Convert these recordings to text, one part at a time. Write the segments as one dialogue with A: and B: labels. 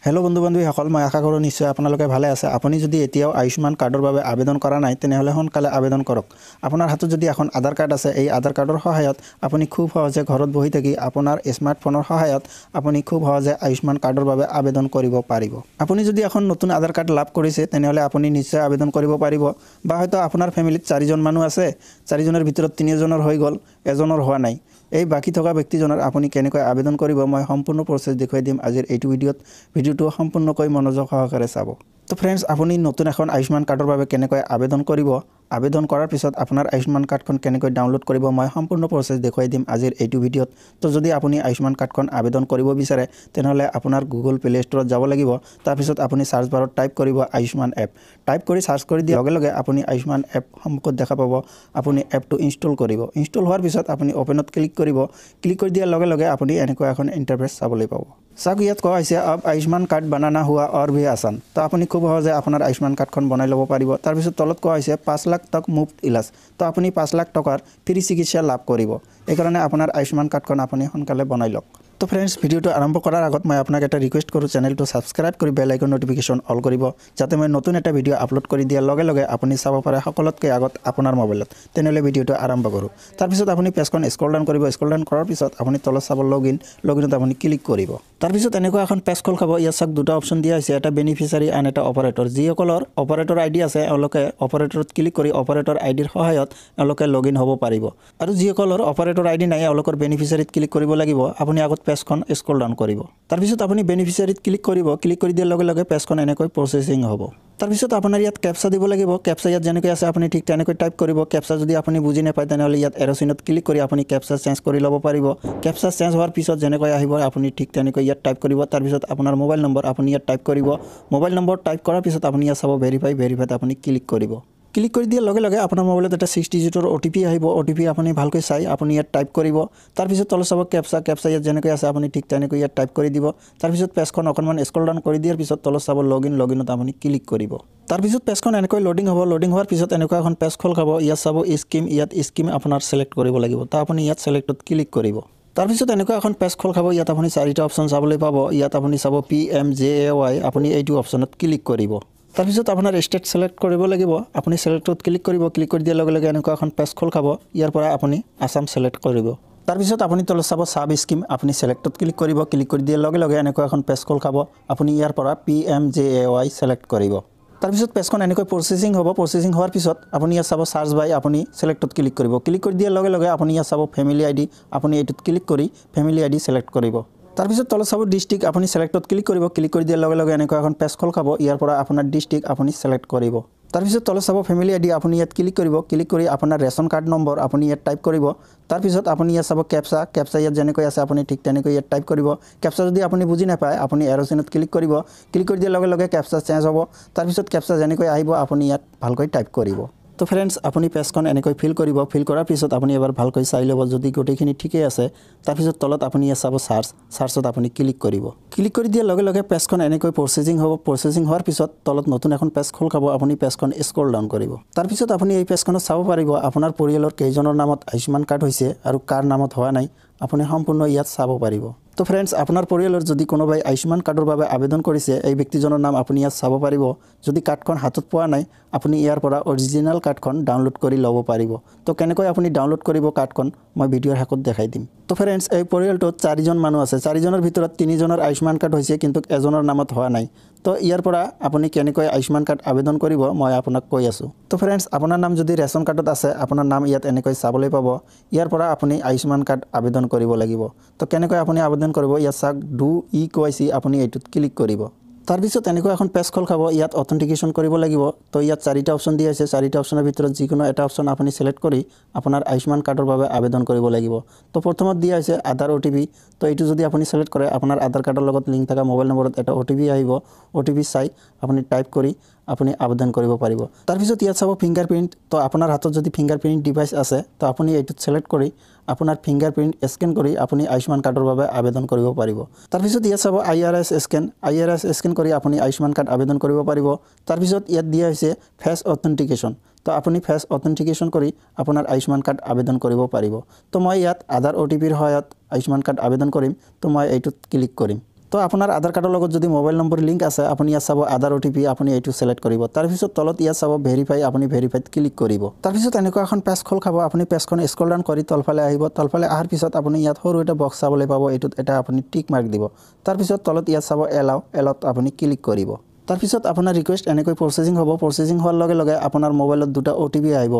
A: Hello' বন্ধু বান্ধৱীসকল, মই আশা কৰোঁ নিশ্চয় আপোনালোকে ভালে আছে। আপুনি যদি এতিয়াও আয়ুষ্মান কাৰ্ডৰ বাবে আবেদন কৰা নাই, তেনেহ'লে সোনকালে আবেদন কৰক। আপোনাৰ হাতত যদি এখন আধাৰ কাৰ্ড আছে, এই আধাৰ কাৰ্ডৰ সহায়ত আপুনি খুব সহজে ঘৰত বহি থাকি আপোনাৰ স্মাৰ্টফোনৰ সহায়ত আপুনি খুব সহজে আয়ুষ্মান কাৰ্ডৰ বাবে আবেদন কৰিব পাৰিব। আপুনি যদি এখন নতুন আধাৰ কাৰ্ড লাভ কৰিছে, তেনেহ'লে আপুনি নিশ্চয় আবেদন কৰিব পাৰিব। বা হয়তো আপোনাৰ ফেমিলিত চাৰিজন মানুহ আছে, চাৰিজনৰ ভিতৰত তিনিজনৰ হৈ গ'ল, এজনৰ হোৱা নাই। এই বাকী থকা ব্যক্তিজনৰ আপুনি কেনেকৈ আবেদন কৰিব, মই সম্পূৰ্ণ প্ৰচেছ দেখুৱাই দিম আজিৰ এইটো ভিডিঅ'ত। ভিডিঅ'টো সম্পূৰ্ণকৈ মনোযোগ সহকাৰে চাব। তো ফ্ৰেণ্ডছ, আপুনি নতুন এখন আয়ুষ্মান কাৰ্ডৰ বাবে কেনেকৈ আবেদন কৰিব, আবেদন কৰাৰ পিছত আপোনাৰ আয়ুষ্মান কাৰ্ডখন কেনেকৈ ডাউনলোড কৰিব, মই সম্পূৰ্ণ প্ৰচেছ দেখুৱাই দিম আজিৰ এইটো ভিডিঅ'ত। তো যদি আপুনি আয়ুষ্মান কাৰ্ডখন আবেদন কৰিব বিচাৰে, তেনেহ'লে আপোনাৰ গুগল প্লে ষ্ট'ৰত যাব লাগিব। তাৰপিছত আপুনি চাৰ্চ বাৰত টাইপ কৰিব আয়ুষ্মান এপ। টাইপ কৰি চাৰ্চ কৰি দিয়াৰ লগে লগে আপুনি আয়ুষ্মান এপ সন্মুখত দেখা পাব। আপুনি এপটো ইনষ্টল কৰিব। ইনষ্টল হোৱাৰ পিছত আপুনি অ'পেনত ক্লিক কৰিব। ক্লিক কৰি দিয়াৰ লগে লগে আপুনি এনেকুৱা এখন ইণ্টাৰফেচ চাবলৈ পাব। চাওক, ইয়াত কোৱা হৈছে अब আয়ুষ্মান কাৰ্ড बनाना हुआ और भी आसान। তো আপুনি খুব সহজে আপোনাৰ আয়ুষ্মান কাৰ্ডখন বনাই ল'ব পাৰিব। তাৰপিছত তলত কোৱা হৈছে 5 লাখ तक मुफ्त इलाज। তো আপুনি 5 লাখ টকাৰ ফ্ৰী চিকিৎসা লাভ কৰিব। এইকাৰণে আপোনাৰ আয়ুষ্মান কাৰ্ডখন আপুনি সোনকালে বনাই লওক। তো ফ্ৰেণ্ডছ, ভিডিঅ'টো আৰম্ভ কৰাৰ আগত মই আপোনাক এটা ৰিকুৱেষ্ট কৰোঁ, চেনেলটো ছাবস্ক্ৰাইব কৰি বেল আইকন ন'টিফিকেশ্যন অল কৰিব, যাতে মই নতুন এটা ভিডিঅ' আপলোড কৰি দিয়াৰ লগে লগে আপুনি চাব পাৰে সকলোতকৈ আগত আপোনাৰ মোবাইলত। তেনেহ'লে ভিডিঅ'টো আৰম্ভ কৰোঁ। তাৰপিছত আপুনি পেজখন স্ক্ৰল ডাউন কৰিব। স্ক্ৰল ডাউন কৰাৰ পিছত আপুনি তলত চাব লগ ইন, লগ ইনত আপুনি ক্লিক কৰিব। তাৰপিছত এনেকুৱা এখন পেজ খোল খাব। ইয়াত চাওক, দুটা অপশ্যন দিয়া হৈছে, এটা বেনিফিচাৰী আন এটা অপাৰেটৰ। যিসকলৰ অপাৰেটৰ আই ডি আছে, এওঁলোকে অপাৰেটৰত ক্লিক কৰি অপাৰেটৰ আই ডিৰ সহায়ত এওঁলোকে লগ ইন হ'ব পাৰিব। আৰু যিসকলৰ অপাৰেটৰ আই ডি নাই, এওঁলোকৰ বেনিফিচাৰীত ক্লিক কৰিব লাগিব। আপুনি আগত পেজখন স্ক্ৰল ডাউন কৰিব। তাৰপিছত আপুনি বেনিফিচাৰীত ক্লিক কৰিব। ক্লিক কৰি দিয়াৰ লগে লগে পেজখন এনেকৈ প্ৰচেছিং হ'ব। তাৰপিছত আপোনাৰ ইয়াত কেপচা দিব লাগিব। কেপচা ইয়াত যেনেকৈ আছে, আপুনি ঠিক তেনেকৈ টাইপ কৰিব। কেপচা যদি আপুনি বুজি নাপায়, তেনেহ'লে ইয়াত এৰ' চিনত ক্লিক কৰি আপুনি কেপচা চেঞ্জ কৰি ল'ব পাৰিব। কেপচা চেঞ্জ হোৱাৰ পিছত যেনেকৈ আহিব, আপুনি ঠিক তেনেকৈ ইয়াত টাইপ কৰিব। তাৰপিছত আপোনাৰ মোবাইল নম্বৰ আপুনি ইয়াত টাইপ কৰিব। মোবাইল নম্বৰ টাইপ কৰাৰ পিছত আপুনি ইয়াত চাব ভেৰিফাই, ভেৰিফাইত আপুনি ক্লিক কৰিব। ক্লিক কৰি দিয়াৰ লগে লগে আপোনাৰ মোবাইলত এটা 6 ডিজিটৰ অ' টি পি আহিব। অ' টি পি আপুনি ভালকৈ চাই আপুনি ইয়াত টাইপ কৰিব। তাৰপিছত তলত চাব কেপচা। কেপচা ইয়াত যেনেকৈ আছে, আপুনি ঠিক তেনেকৈ ইয়াত টাইপ কৰি দিব। তাৰপিছত পেজখন অকণমান স্ক্ৰল ডাউন কৰি দিয়াৰ পিছত তলত চাব লগ ইন, লগ ইনত আপুনি ক্লিক কৰিব। তাৰপিছত পেজখন এনেকৈ লোডিং হ'ব। লোডিং হোৱাৰ পিছত এনেকুৱা এখন পেজ খোল খাব। ইয়াত চাব স্কিম, ইয়াত স্কিম আপোনাৰ ছিলেক্ট কৰিব লাগিব। তো আপুনি ইয়াত ছিলেক্টত ক্লিক কৰিব। তাৰপিছত এনেকুৱা এখন পেজ খোল খাব। ইয়াত আপুনি চাৰিটা অপশ্যন চাবলৈ পাব। ইয়াত আপুনি চাব PMJAY, আপুনি এইটো অপশ্যনত ক্লিক কৰিব। তাৰপিছত আপোনাৰ ষ্টেট ছিলেক্ট কৰিব লাগিব। আপুনি ছিলেক্টত ক্লিক কৰিব। ক্লিক কৰি দিয়াৰ লগে লগে এনেকুৱা এখন পেজ খোল খাব। ইয়াৰ পৰা আপুনি আছাম ছিলেক্ট কৰিব। তাৰপিছত আপুনি তলত চাব চাব স্কিম, আপুনি ছিলেক্টত ক্লিক কৰিব। ক্লিক কৰি দিয়াৰ লগে লগে এনেকুৱা এখন পেজ খোল খাব। আপুনি ইয়াৰ পৰা PMJAY select কৰিব। তাৰপিছত পেজখন এনেকৈ প্ৰচেছিং হ'ব। প্ৰচেছিং হোৱাৰ পিছত আপুনি ইয়াত চাব চাৰ্চ বাই, আপুনি ছিলেক্টত ক্লিক কৰিব। ক্লিক কৰি দিয়াৰ লগে লগে আপুনি ইয়াত চাব ফেমিলি আই ডি, আপুনি এইটোত ক্লিক কৰি ফেমিলি আই ডি ছিলেক্ট কৰিব। তাৰপিছত তলত চাব ডিষ্ট্ৰিক্ট, আপুনি ছিলেক্টত ক্লিক কৰিব। ক্লিক কৰি দিয়াৰ লগে লগে এনেকুৱা এখন পেজ খোল খাব। ইয়াৰ পৰা আপোনাৰ ডিষ্ট্ৰিক্ট আপুনি ছিলেক্ট কৰিব। তাৰপিছত তলত চাব ফেমিলি আই ডি, আপুনি ইয়াত ক্লিক কৰিব। ক্লিক কৰি আপোনাৰ ৰেচন কাৰ্ড নম্বৰ আপুনি ইয়াত টাইপ কৰিব। তাৰপিছত আপুনি ইয়াত চাব কেপচা। কেপচা ইয়াত যেনেকৈ আছে, আপুনি ঠিক তেনেকৈ ইয়াত টাইপ কৰিব। কেপচা যদি আপুনি বুজি নাপায়, আপুনি এৰ' চিনত ক্লিক কৰিব। ক্লিক কৰি দিয়াৰ লগে লগে কেপচা চেঞ্জ হ'ব। তাৰপিছত কেপচা যেনেকৈ আহিব, আপুনি ইয়াত ভালকৈ টাইপ কৰিব। তো ফ্ৰেণ্ডছ, আপুনি পেজখন এনেকৈ ফিল কৰিব। ফিল কৰাৰ পিছত আপুনি এবাৰ ভালকৈ চাই ল'ব যদি গোটেইখিনি ঠিকেই আছে। তাৰপিছত তলত আপুনি ইয়াত চাব চাৰ্চ, চাৰ্চত আপুনি ক্লিক কৰিব। ক্লিক কৰি দিয়াৰ লগে লগে পেজখন এনেকৈ প্ৰচেছিং হ'ব। প্ৰচেছিং হোৱাৰ পিছত তলত নতুন এখন পেজ খোল খাব। আপুনি পেজখন স্ক্ৰল ডাউন কৰিব। তাৰপিছত আপুনি এই পেজখনত চাব পাৰিব আপোনাৰ পৰিয়ালৰ কেইজনৰ নামত আয়ুষ্মান কাৰ্ড হৈছে আৰু কাৰ নামত হোৱা নাই, আপুনি সম্পূৰ্ণ ইয়াত চাব পাৰিব। তো ফ্ৰেণ্ডছ, আপোনাৰ পৰিয়ালৰ যদি কোনোবাই আয়ুষ্মান কাৰ্ডৰ বাবে আবেদন কৰিছে, এই ব্যক্তিজনৰ নাম আপুনি ইয়াত চাব পাৰিব। যদি কাৰ্ডখন হাতত পোৱা নাই, আপুনি ইয়াৰ পৰা অৰিজিনেল কাৰ্ডখন ডাউনলোড কৰি ল'ব পাৰিব। তো কেনেকৈ আপুনি ডাউনলোড কৰিব কাৰ্ডখন, মই ভিডিঅ'ৰ শেষত দেখাই দিম। তো ফ্ৰেণ্ডছ, এই পৰিয়ালটোত চাৰিজন মানুহ আছে। চাৰিজনৰ ভিতৰত তিনিজনৰ আয়ুষ্মান কাৰ্ড হৈছে, কিন্তু এজনৰ নামত হোৱা নাই। তো ইয়াৰ পৰা আপুনি কেনেকৈ আয়ুষ্মান কাৰ্ড আবেদন কৰিব, মই আপোনাক কৈ আছোঁ। তো ফ্ৰেণ্ডছ, আপোনাৰ নাম যদি ৰেচন কাৰ্ডত আছে, আপোনাৰ নাম ইয়াত এনেকৈ চাবলৈ পাব। ইয়াৰ পৰা আপুনি আয়ুষ্মান কাৰ্ড আবেদন কৰিব লাগিব। তো কেনেকৈ আপুনি আবেদন কৰিব, ইয়াত চাওক do eKYC, আপুনি এইটোত ক্লিক কৰিব। তাৰপিছত এনেকুৱা এখন পেজ খোল খাব। ইয়াত অথেণ্টিকেশ্যন কৰিব লাগিব। তো ইয়াত চাৰিটা অপশ্যন দিয়া হৈছে। চাৰিটা অপশ্যনৰ ভিতৰত যিকোনো এটা অপশ্যন আপুনি ছিলেক্ট কৰি আপোনাৰ আয়ুষ্মান কাৰ্ডৰ বাবে আবেদন কৰিব লাগিব। তো প্ৰথমত দিয়া হৈছে আধাৰ অ' টি পি। তো এইটো যদি আপুনি ছিলেক্ট কৰে, আপোনাৰ আধাৰ কাৰ্ডৰ লগত লিংক থকা মোবাইল নম্বৰত এটা অ' টি পি আহিব। অ' টি পি চাই আপুনি টাইপ কৰি আপুনি আবেদন কৰিব পাৰিব। তাৰপিছত ইয়াত চাব ফিংগাৰ প্ৰিণ্ট। তো আপোনাৰ হাতত যদি ফিংগাৰ প্ৰিণ্ট ডিভাইচ আছে, তো আপুনি এইটোত ছিলেক্ট কৰি আপোনাৰ ফিংগাৰ প্ৰিণ্ট স্কেন কৰি আপুনি আয়ুষ্মান কাৰ্ডৰ বাবে আবেদন কৰিব পাৰিব। তাৰপিছত ইয়াত চাব IRS scan, IRS scan কৰি আপুনি আয়ুষ্মান কাৰ্ড আবেদন কৰিব পাৰিব। তাৰপিছত ইয়াত দিয়া হৈছে ফেচ অথেণ্টিকেশ্যন। তো আপুনি ফেচ অথেণ্টিকেশ্যন কৰি আপোনাৰ আয়ুষ্মান কাৰ্ড আবেদন কৰিব পাৰিব। তো মই ইয়াত আধাৰ অ' টি পিৰ সহায়ত আয়ুষ্মান কাৰ্ড আবেদন কৰিম। তো মই এইটোত ক্লিক কৰিম। তো আপোনাৰ আধাৰ কাৰ্ডৰ লগত যদি মোবাইল নম্বৰ লিংক আছে, আপুনি ইয়াত চাব আধাৰ অ'টিপি, আপুনি এইটো ছিলেক্ট কৰিব। তাৰপিছত তলত ইয়াত চাব ভেৰিফাই, আপুনি ভেৰিফাইত ক্লিক কৰিব। তাৰপিছত এনেকুৱা এখন পেজ খোল খাব। আপুনি পেজখন স্ক্ৰল ডাউন কৰি তলফালে আহিব। তলফালে অহাৰ পিছত আপুনি ইয়াত সৰু এটা বক্স চাবলৈ পাব, এইটোত এটা আপুনি টিক মাৰ্ক দিব। তাৰপিছত তলত ইয়াত চাব এলাও, এলাওত আপুনি ক্লিক কৰিব। তাৰপিছত আপোনাৰ ৰিকুৱেষ্ট এনেকৈ প্ৰচেছিং হ'ব। প্ৰচেছিং হোৱাৰ লগে লগে আপোনাৰ মোবাইলত দুটা অ'টিপি আহিব।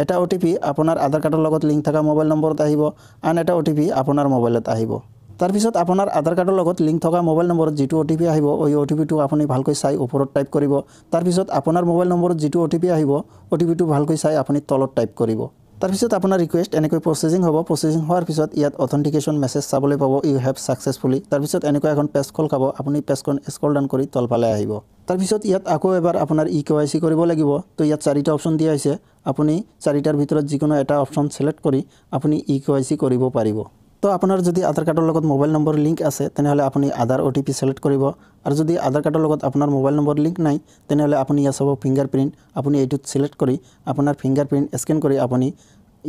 A: এটা অ'টিপি আপোনাৰ আধাৰ কাৰ্ডৰ লগত লিংক থকা মোবাইল নম্বৰত আহিব, আন এটা অ'টিপি আপোনাৰ মোবাইলত আহিব। তাৰপিছত আপোনাৰ আধাৰ কাৰ্ডৰ লগত লিংক থকা মোবাইল নম্বৰত যিটো অ'টিপি আহিব, ওই অ'টিপিটো আপুনি ভালকৈ চাই ওপৰত টাইপ কৰিব। তাৰপিছত আপোনাৰ মোবাইল নম্বৰত যিটো অ'টিপি আহিব, অ'টিপিটো ভালকৈ চাই আপুনি তলত টাইপ কৰিব। তাৰপিছত আপোনাৰ ৰিকুৱেষ্ট এনেকৈ প্ৰচেছিং হ'ব। প্ৰচেছিং হোৱাৰ পিছত ইয়াত অথেণ্টিকেশ্যন মেছেজ চাবলৈ পাব, ইউ have successfully. তাৰপিছত এনেকুৱা এখন পেজ খোল খাব। আপুনি পেজখন স্ক্ৰল ডাউন কৰি তলফালে আহিব। তাৰপিছত ইয়াত আকৌ এবাৰ আপোনাৰ ই কেৱাইচি কৰিব লাগিব। তো ইয়াত চাৰিটা অপশ্যন দিয়া হৈছে, আপুনি চাৰিটাৰ ভিতৰত যিকোনো এটা অপশ্যন ছিলেক্ট কৰি আপুনি ই কেৱাইচি কৰিব পাৰিব। তো আপোনাৰ যদি আধাৰ কাৰ্ডৰ লগত মোবাইল নম্বৰ লিংক আছে, তেনেহ'লে আপুনি আধাৰ অ'টিপি ছিলেক্ট কৰিব। আৰু যদি আধাৰ কাৰ্ডৰ লগত আপোনাৰ মোবাইল নম্বৰ লিংক নাই, তেনেহ'লে আপুনি ইয়াত চাব ফিংগাৰ প্ৰিণ্ট, আপুনি এইটোত ছিলেক্ট কৰি আপোনাৰ ফিংগাৰ প্ৰিণ্ট স্কেন কৰি আপুনি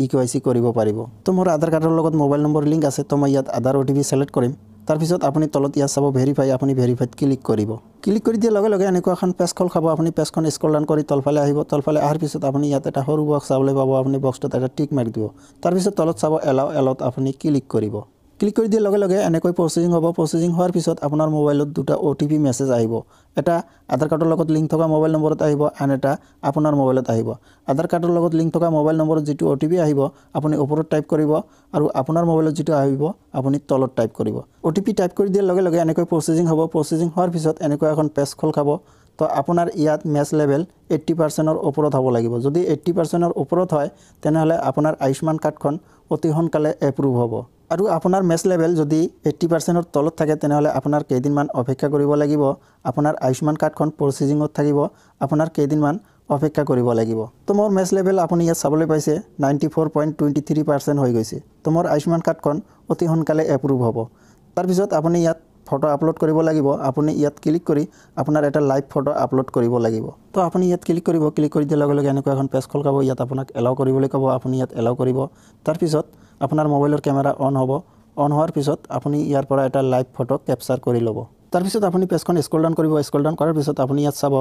A: ই কেৱাইচি কৰিব পাৰিব। তো মোৰ আধাৰ কাৰ্ডৰ লগত মোবাইল নম্বৰ লিংক আছে, তো মই ইয়াত আধাৰ অ'টিপি ছিলেক্ট কৰিম। তাৰপিছত আপুনি তলত ইয়াত চাব ভেৰিফাই, আপুনি ভেৰিফাইত ক্লিক কৰিব। ক্লিক কৰি দিয়াৰ লগে লগে এনেকুৱা এখন পেজ খোল খাব। আপুনি পেজখন স্ক্ৰল ডাউন কৰি তলফালে আহিব। তলফালে অহাৰ পিছত আপুনি ইয়াত এটা সৰু বক্স চাবলৈ পাব, আপুনি বক্সটোত এটা টিক মাৰ্ক দিব। তাৰপিছত তলত চাব এলাও, এলাওত আপুনি ক্লিক কৰিব। ক্লিক কৰি দিয়াৰ লগে লগে এনেকৈ প্ৰচেছিং হ'ব। প্ৰচেছিং হোৱাৰ পিছত আপোনাৰ মোবাইলত দুটা অ'টিপি মেছেজ আহিব। এটা আধাৰ কাৰ্ডৰ লগত লিংক থকা মোবাইল নম্বৰত আহিব, আন এটা আপোনাৰ মোবাইলত আহিব। আধাৰ কাৰ্ডৰ লগত লিংক থকা মোবাইল নম্বৰত যিটো অ'টিপি আহিব, আপুনি ওপৰত টাইপ কৰিব আৰু আপোনাৰ মোবাইলত যিটো আহিব, আপুনি তলত টাইপ কৰিব। অ'টিপি টাইপ কৰি দিয়াৰ লগে লগে এনেকৈ প্ৰচেছিং হ'ব। প্ৰচেছিং হোৱাৰ পিছত এনেকুৱা এখন পেজ খোল খাব। তো আপোনাৰ ইয়াত মেচ লেভেল 80%ৰ ওপৰত হ'ব লাগিব। যদি 80%ৰ ওপৰত হয়, তেনেহ'লে আপোনাৰ আয়ুষ্মান কাৰ্ডখন অতি সোনকালে এপ্ৰুভ হ'ব। আৰু আপোনাৰ মেচ লেভেল যদি 80%ৰ তলত থাকে, তেনেহ'লে আপোনাৰ কেইদিনমান অপেক্ষা কৰিব লাগিব। আপোনাৰ আয়ুষ্মান কাৰ্ডখন প্ৰচেছিঙত থাকিব, আপোনাৰ কেইদিনমান অপেক্ষা কৰিব লাগিব। তো মোৰ মেচ লেভেল আপুনি ইয়াত চাবলৈ পাইছে 94.23% হৈ গৈছে। তো মোৰ আয়ুষ্মান কাৰ্ডখন অতি সোনকালে এপ্ৰুভ হ'ব। তাৰপিছত আপুনি ইয়াত ফটো আপলোড কৰিব লাগিব। আপুনি ইয়াত ক্লিক কৰি আপোনাৰ এটা লাইভ ফটো আপলোড কৰিব লাগিব। তো আপুনি ইয়াত ক্লিক কৰিব। ক্লিক কৰি দিয়াৰ লগে লগে এনেকুৱা এখন পেজ খোল খাব। ইয়াত আপোনাক এলাউ কৰিবলৈ ক'ব, আপুনি ইয়াত এলাউ কৰিব। তাৰপিছত আপোনাৰ মোবাইলৰ কেমেৰা অন হ'ব। অন হোৱাৰ পিছত আপুনি ইয়াৰ পৰা এটা লাইভ ফটো কেপচাৰ কৰি ল'ব। তাৰপিছত আপুনি পেজখন স্ক্ৰল ডাউন কৰিব। স্ক্ৰল ডাউন কৰাৰ পিছত আপুনি ইয়াত চাব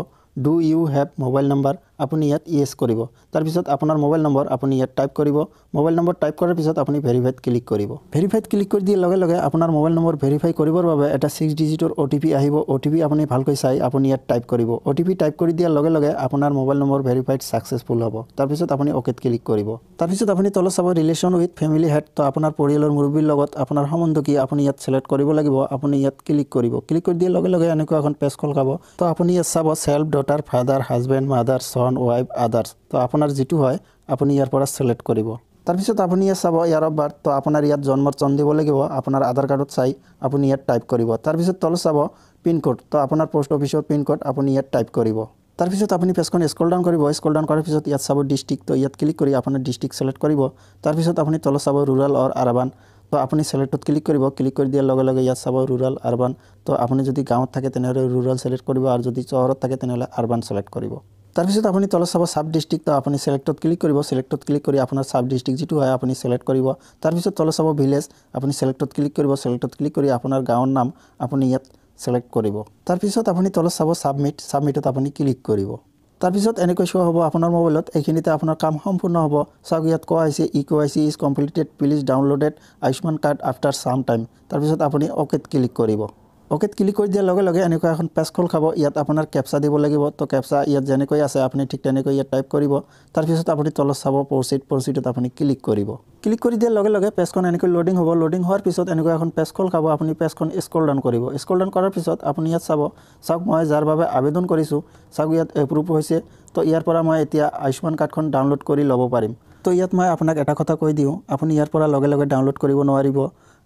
A: "Do you have mobile number?" আপুনি ইয়াত য়েছ কৰিব। তাৰপিছত আপোনাৰ মোবাইল নম্বৰ আপুনি ইয়াত টাইপ কৰিব। মোবাইল নম্বৰ টাইপ কৰাৰ পিছত আপুনি ভেৰিফাইত ক্লিক কৰিব। ভেৰিফাইত ক্লিক কৰি দিয়াৰ লগে লগে আপোনাৰ মোবাইল নম্বৰ ভেৰিফাই কৰিবৰ বাবে এটা 6 ডিজিটৰ অ'টিপি আহিব। অ'টিপি আপুনি ভালকৈ চাই আপুনি ইয়াত টাইপ কৰিব। অ'টিপি টাইপ কৰি দিয়াৰ লগে লগে আপোনাৰ মোবাইল নম্বৰ ভেৰিফাইড ছাকচেছফুল হ'ব। তাৰপিছত আপুনি অ'কেত ক্লিক কৰিব। তাৰপিছত আপুনি তলত চাব ৰিলেশ্যন উইথ ফেমিলি হেড। তো আপোনাৰ পৰিয়ালৰ মুৰব্বীৰ লগত আপোনাৰ সম্বন্ধ কি, আপুনি ইয়াত ছিলেক্ট কৰিব লাগিব। আপুনি ইয়াত ক্লিক কৰিব। ক্লিক কৰি দিয়াৰ লগে লগে এনেকুৱা এখন পেজ খোল খাব। তো আপুনি ইয়াত চাব self, daughter, father, husband, mother, son, wife, others. তো আপোনাৰ যিটো হয়, আপুনি ইয়াৰ পৰা ছিলেক্ট কৰিব। তাৰপিছত আপুনি ইয়াত চাব ইয়াৰ অফ বাৰ্থ। তো আপোনাৰ ইয়াত জন্মৰ চন দিব লাগিব। আপোনাৰ আধাৰ কাৰ্ডত চাই আপুনি ইয়াত টাইপ কৰিব। তাৰপিছত তলত চাব পিনক'ড। তো আপোনাৰ পষ্ট অফিচৰ পিনক'ড আপুনি ইয়াত টাইপ কৰিব। তাৰপিছত আপুনি পেজখন স্ক্ৰল ডাউন কৰিব। স্ক্ৰল ডাউন কৰাৰ পিছত ইয়াত চাব ডিষ্ট্ৰিক্ট। তো ইয়াত ক্লিক কৰি আপোনাৰ ডিষ্ট্ৰিক্ট ছিলেক্ট কৰিব। তাৰপিছত আপুনি তলত চাব ৰুৰেল অৰ আৰবান। তো আপুনি ছিলেক্টত ক্লিক কৰিব। ক্লিক কৰি দিয়াৰ লগে লগে ইয়াত চাব ৰুৰেল, আৰবান। তো আপুনি যদি গাঁৱত থাকে, তেনেহ'লে ৰুৰেল ছিলেক্ট কৰিব আৰু যদি চহৰত থাকে, তেনেহ'লে আৰবান ছিলেক্ট কৰিব। তাৰপিছত আপুনি তলত চাব চাব ডিষ্ট্ৰিক্ট। তো আপুনি ছিলেক্টত ক্লিক কৰিব। ছিলেক্টত ক্লিক কৰি আপোনাৰ চাব ডিষ্ট্ৰিক্ট যিটো হয়, আপুনি ছিলেক্ট কৰিব। তাৰপিছত তলত চাব ভিলেজ। আপুনি ছিলেক্টত ক্লিক কৰিব। ছিলেক্টত ক্লিক কৰি আপোনাৰ গাঁৱৰ নাম আপুনি ইয়াত ছিলেক্ট কৰিব। তাৰপিছত আপুনি তলত চাব ছাবমিট। ছাবমিটত আপুনি ক্লিক কৰিব। তাৰপিছত এনেকৈ শ্ব' হ'ব আপোনাৰ মোবাইলত। এইখিনিতে আপোনাৰ কাম সম্পূৰ্ণ হ'ব। চাওক, ইয়াত কোৱা হৈছে "e-KYC is completed, please downloaded Ayushman card after some time." তাৰপিছত আপুনি অ'কেত ক্লিক কৰিব। অ'কেত ক্লিক কৰি দিয়াৰ লগে লগে এনেকুৱা এখন পেজ খোল খাব। ইয়াত আপোনাৰ কেপচা দিব লাগিব। তো কেপচা ইয়াত যেনেকৈ আছে, আপুনি ঠিক তেনেকৈ ইয়াত টাইপ কৰিব। তাৰপিছত আপুনি তলত চাব প্ৰচিড। প্ৰচিডত আপুনি ক্লিক কৰিব। ক্লিক কৰি দিয়াৰ লগে লগে পেজখন এনেকৈ লোডিং হ'ব। লোডিং হোৱাৰ পিছত এনেকুৱা এখন পেজ খোল খাব। আপুনি পেজখন স্ক্ৰল ডাউন কৰিব। স্ক্ৰল ডাউন কৰাৰ পিছত আপুনি ইয়াত চাব, চাওক মই যাৰ বাবে আবেদন কৰিছোঁ, চাওক ইয়াত এপ্ৰুভ হৈছে। তো ইয়াৰ পৰা মই এতিয়া আয়ুষ্মান কাৰ্ডখন ডাউনলোড কৰি ল'ব পাৰিম। তো ইয়াত মই আপোনাক এটা কথা কৈ দিওঁ, আপুনি ইয়াৰ পৰা লগে লগে ডাউনলোড কৰিব নোৱাৰিব।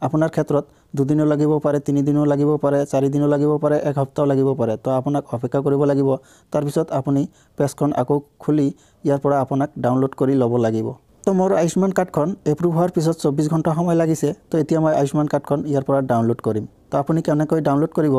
A: আপোনাৰ ক্ষেত্ৰত দুদিনো লাগিব পাৰে, তিনিদিনো লাগিব পাৰে, চাৰিদিনো লাগিব পাৰে, এক সপ্তাহও লাগিব পাৰে। তো আপোনাক অপেক্ষা কৰিব লাগিব। তাৰপিছত আপুনি পেজখন আকৌ খুলি ইয়াৰ পৰা আপোনাক ডাউনলোড কৰি ল'ব লাগিব। তো মোৰ আয়ুষ্মান কাৰ্ডখন এপ্ৰুভ হোৱাৰ পিছত 24 ঘণ্টা সময় লাগিছে। তো এতিয়া মই আয়ুষ্মান কাৰ্ডখন ইয়াৰ পৰা ডাউনলোড কৰিম। তো আপুনি কেনেকৈ ডাউনলোড কৰিব,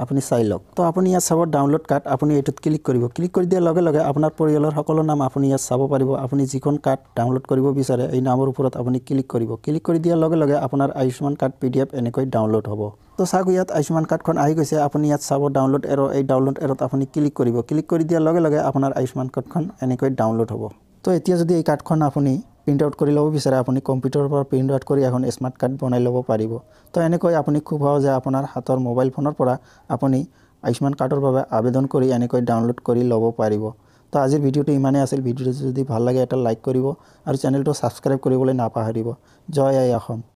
A: আপুনি চাই লওক। তো আপুনি ইয়াত চাব ডাউনলোড কাৰ্ড। আপুনি এইটোত ক্লিক কৰিব। ক্লিক কৰি দিয়াৰ লগে লগে আপোনাৰ পৰিয়ালৰ সকলো নাম আপুনি ইয়াত চাব পাৰিব। আপুনি যিখন কাৰ্ড ডাউনলোড কৰিব বিচাৰে, এই নামৰ ওপৰত আপুনি ক্লিক কৰিব। ক্লিক কৰি দিয়াৰ লগে লগে আপোনাৰ আয়ুষ্মান কাৰ্ড পিডিএফ এনেকৈ ডাউনলোড হ'ব। তো চাওক, ইয়াত আয়ুষ্মান কাৰ্ডখন আহি গৈছে। আপুনি ইয়াত চাব ডাউনলোড এৰ', এই ডাউনলোড এৰ'ত আপুনি ক্লিক কৰিব। ক্লিক কৰি দিয়াৰ লগে লগে আপোনাৰ আয়ুষ্মান কাৰ্ডখন এনেকৈ ডাউনলোড হ'ব। তো এতিয়া যদি এই কাৰ্ডখন আপুনি প্ৰিণ্ট আউট কৰি ল'ব বিচাৰে, আপুনি কম্পিউটাৰৰ পৰা প্ৰিণ্ট আউট কৰি এখন স্মাৰ্ট কাৰ্ড বনাই ল'ব পাৰিব। তো এনেকৈ আপুনি খুব সহজে আপোনাৰ হাতৰ মোবাইল ফোনৰ পৰা আপুনি আয়ুষ্মান কাৰ্ডৰ বাবে আবেদন কৰি এনেকৈ ডাউনলোড কৰি ল'ব পাৰিব। তো আজিৰ ভিডিঅ'টো ইমানেই আছিল। ভিডিঅ'টো যদি ভাল লাগে, এটা লাইক কৰিব আৰু চেনেলটো ছাবস্ক্ৰাইব কৰিবলৈ নাপাহৰিব। জয় আই অসম।